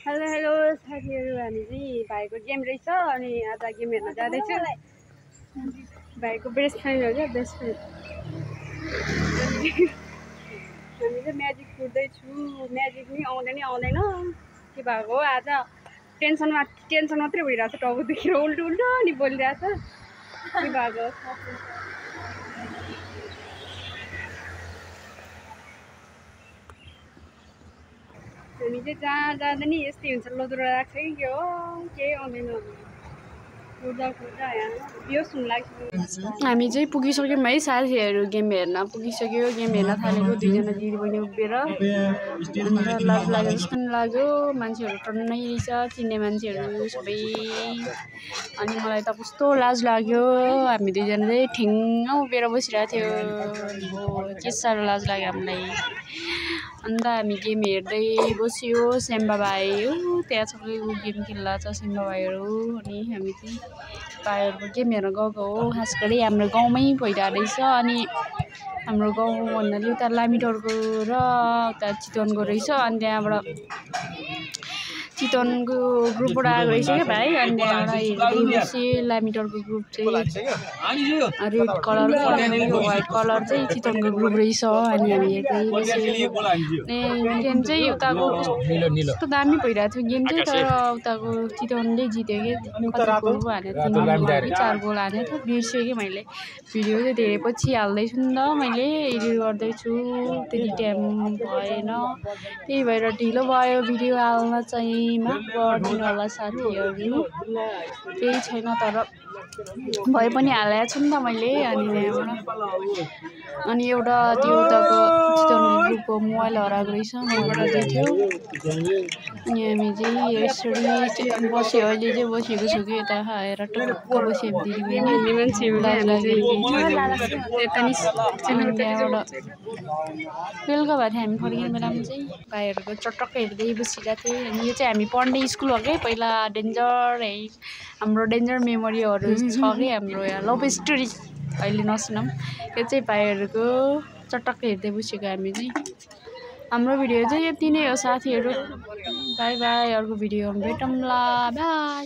Hello hello साथीहरू, हामी चाहिँ भाइको गेम रहेछ अनि आज गेम हेर्न जाँदैछु। भाइको बेस्ट फ्रेन्ड हो क्या, बेस्ट फ्रेन्ड। हामी चाहिँ म्याजिक कुर्दैछु, म्याजिक नि आउँदैन के भएको हो आज। टेन्सन मात्रै भइरहेको छ, टाउको दुखेर उल्टो नि बोलिरहेछ के भएको। हामी चाहिँ जहाँ जाँदा नि यस्तै हुन्छ, लोद्रो लाग्छ कि के हो, केही आउँदैन। हामी चाहिँ पुगिसक्यौँ है साथीहरू, गेम हेर्न पुगिसक्यो। गेम हेर्न थालेको दुईजना दिदी बहिनी उभिएर अन्त लाज लाग्यो जस्तो नि लाग्यो। मान्छेहरू टन्नै रहेछ, चिन्ने मान्छेहरू सबै। अनि मलाई त कस्तो लाज लाग्यो। हामी दुईजना चाहिँ ठिङ्ग उभिएर बसिरहेको थियो। के साह्रो लाज लाग्यो हामीलाई। अन्त हामी गेम हेर्दै बस्यो। सेम्बा भाइ त्यहाँ सबैको गेम खेल्दा छ सेम्बा भाइहरू। अनि हामी चाहिँ भाइहरूको गेम हेर्न गएको हो। खास गरी हाम्रो गाउँमै भइरहेको रहेछ। अनि हाम्रो गाउँ भन्नाले उता लामिटोडको र उता चितवनको रहेछ। अनि त्यहाँबाट चितवनको ग्रुपबाट आएको रहेछ क्या भाइ। अनि त्यहाँबाट हेर्दै बसेँ। लामिटोडको ग्रुप चाहिँ रेड कलर, व्हाइट कलर चाहिँ चितवनको ग्रुप रहेछ। अनि हामी हेर्दै बसेँ। गेम चाहिँ उताको कस्तो दामी भइरहेको थियो गेम चाहिँ, तर उताको चितवनले जित्यो कि कति गोल पो हानेको, 3 गोल कि 4 गोल हानेको थियो। बिर्सेँ कि मैले। भिडियो चाहिँ धेरै पछि हाल्दैछु नि त, मैले एडिट गर्दैछु, त्यति टाइम भएन, त्यही भएर ढिलो भयो भिडियो हाल्न चाहिँ। माफ गरिदिनु होला साथीहरू, केही छैन, तर भए पनि हालेको छु नि त मैले। अनि त्यहाँबाट अनि एउटा त्यो उताको चितवनको ग्रुपको मोबाइल हराएको रहेछ, मोबाइल थियो। अनि हामी चाहिँ यसरी बस्यो, अहिले चाहिँ बसेको छु कि यता आएर टक्क बसेँ दिदीबहिनी। लाज लागेर त्यहाँबाट बेलुका भएको थियो हामी फर्किने बेलामा चाहिँ भाइहरूको चटक्क हेर्दै बसिरहेको थिएँ। अनि यो चाहिँ हामी पढ्ने स्कुल हो कि पहिला, डेन्जर है, हाम्रो डेन्जर मेमोरीहरू छ कि हाम्रो यहाँ लभ स्टोरी, अहिले नसुनौँ। यो चाहिँ भाइहरूको चटक्क हेर्दै बसेको हामी चाहिँ। हाम्रो भिडियो चाहिँ यति नै हो साथीहरू। बाई बाई, अर्को भिडियोमा भेटौँला, बाई।